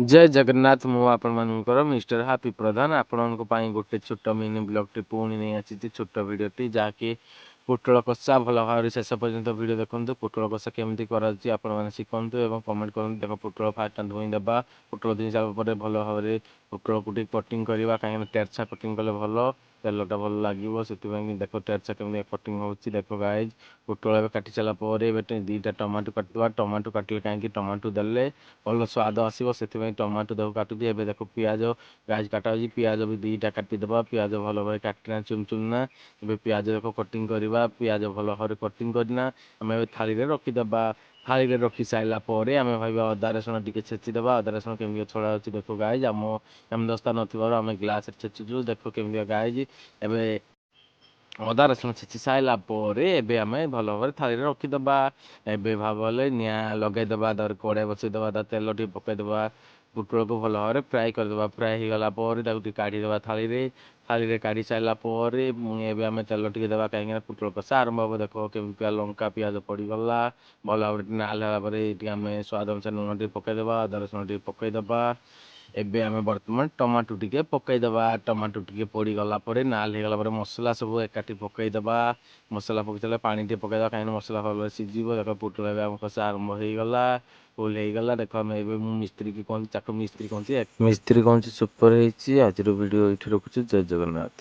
ଜୟ ଜଗନ୍ନାଥ। ମୁଁ ଆପଣମାନଙ୍କର mister happy ପ୍ରଧାନ, ଆପଣଙ୍କ ପାଇଁ ଗୋଟେ ଛୋଟ ମିନି ବ୍ଲଗ୍ଟି ପୁଣି ନେଇ ଆସିଛି। ଛୋଟ ଭିଡ଼ିଓଟି, ଯାହାକି ପୋଟଳ କଷା। ଭଲ ଭାବରେ ଶେଷ ପର୍ଯ୍ୟନ୍ତ ଭିଡ଼ିଓ ଦେଖନ୍ତୁ। ପୋଟଳ କଷା କେମିତି କରାଯାଉଛି, ଆପଣମାନେ ଶିଖନ୍ତୁ ଏବଂ କମେଣ୍ଟ କରନ୍ତୁ। ଦେଖ, ପୋଟଳ ଫାଷ୍ଟ ଧୋଇଦେବା। ପୋଟଳ ଧୋଇ ସାରିଲା ପରେ ଭଲ ଭାବରେ ପୋଟଳକୁ ଟିକେ କଟିଂ କରିବା, କାହିଁକିନା ତେରଛା କଟିଂ କଲେ ଭଲ ତେଲଟା ଭଲ ଲାଗିବ। ସେଥିପାଇଁ ଦେଖ, ତେରଛା କେମିତି କଟିଂ ହେଉଛି। ଦେଖ ଗାଇଜ୍, ପୋଟଳ ଏବେ କାଟି ସାରିଲା ପରେ ଏବେ 2ଟା ଟମାଟୋ କାଟିଦେବା। ଟମାଟୋ କାଟିଲେ, କାହିଁକି ଟମାଟୋ ଦେଲେ ଭଲ ସ୍ୱାଦ ଆସିବ, ସେଥିପାଇଁ ଟମାଟୋ ଦେଖ କାଟୁଛି। ଏବେ ଦେଖ, ପିଆଜ ଗାଇଜ୍ କାଟା ହେଉଛି। ପିଆଜ ବି 2ଟା କାଟିଦେବା। ପିଆଜ ଭଲ ଭାବରେ କାଟିନା ଚୁନ ଚୁନା। ଏବେ ପିଆଜ ଦେଖ କଟିଂ କରିବା। ପିଆଜ ଭଲ ଭାବରେ କଟିଂ କରିନା ଆମେ ଏବେ ଥାଳିରେ ରଖିଦେବା। ଥାଳିରେ ରଖି ସାରିଲା ପରେ ଆମେ ଭାବିବା ଅଦା ରସୁଣ ଟିକେ ଛେଚିଦେବା। ଅଦା ରସୁଣ କେମିତି ଛଡ଼ା ହେଉଛି ଦେଖ ଗାଇଜ୍। ଆମ ହେମଦସ୍ତା ନଥିବାରୁ ଆମେ ଗ୍ଲାସରେ ଛେଚୁଛୁ। ଦେଖ କେମିତି ଗାଇଜ୍। ଏବେ ଅଦା ରସୁଣ ଛେଚି ସାରିଲା ପରେ ଏବେ ଆମେ ଭଲ ଭାବରେ ଥାଳିରେ ରଖିଦେବା। ଏବେ ଭାବରେ ନିଆଁ ଲଗାଇଦେବା। ତାପରେ କଡ଼େଇ ବସେଇଦେବା, ତା ତେଲ ଟିକେ ପକାଇଦେବା। ପୋଟଳକୁ ଭଲ ଭାବରେ ଫ୍ରାଏ କରିଦେବା। ଫ୍ରାଏ ହେଇଗଲା ପରେ ତାକୁ ଟିକେ କାଢ଼ିଦେବା ଥାଳିରେ। ଥାଳିରେ କାଢ଼ି ସାରିଲା ପରେ ଏବେ ଆମେ ତେଲ ଟିକେ ଦେବା, କାହିଁକିନା ପୋଟଳ କଷା ଆରମ୍ଭ ହେବ। ଦେଖ କେମିତି ଲଙ୍କା ପିଆଜ ପଡ଼ିଗଲା। ଭଲ ଭାବରେ ନାଲ ହେଲା ପରେ ଟିକେ ଆମେ ସ୍ୱାଦ ଅନୁସାରେ ଲୁଣ ଟିକେ ପକାଇଦେବା, ଅଦା ରସୁଣ ଟିକେ ପକାଇଦେବା। ଏବେ ଆମେ ବର୍ତ୍ତମାନ ଟମାଟୋ ଟିକେ ପକାଇଦେବା। ଟମାଟୋ ଟିକେ ପଡ଼ିଗଲା ପରେ, ନାଲ ହେଇଗଲା ପରେ ମସଲା ସବୁ ଏକାଠି ପକାଇଦେବା। ମସଲା ପକାଇ ସାରିଲା ପାଣି ଟିକେ ପକାଇଦେବା, କାହିଁକିନା ମସଲା ଭଲରେ ସିଝିବ। ଦେଖ, ପୋଟଳ ଏବେ ଆମ କଷା ଆରମ୍ଭ ହେଇଗଲା, ଫୁଲ ହେଇଗଲା। ଦେଖ, ଆମେ ଏବେ ମୁଁ ମିସ୍ତ୍ରୀକି କହୁଛି, ଚାଖ। ମିସ୍ତ୍ରୀ କହୁଛି, ମିସ୍ତ୍ରୀ କହୁଛି ସୁପର ହେଇଛି। ଆଜିର ଭିଡ଼ିଓ ଏଇଠି ରଖୁଛି। ଜୟ ଜଗନ୍ନାଥ।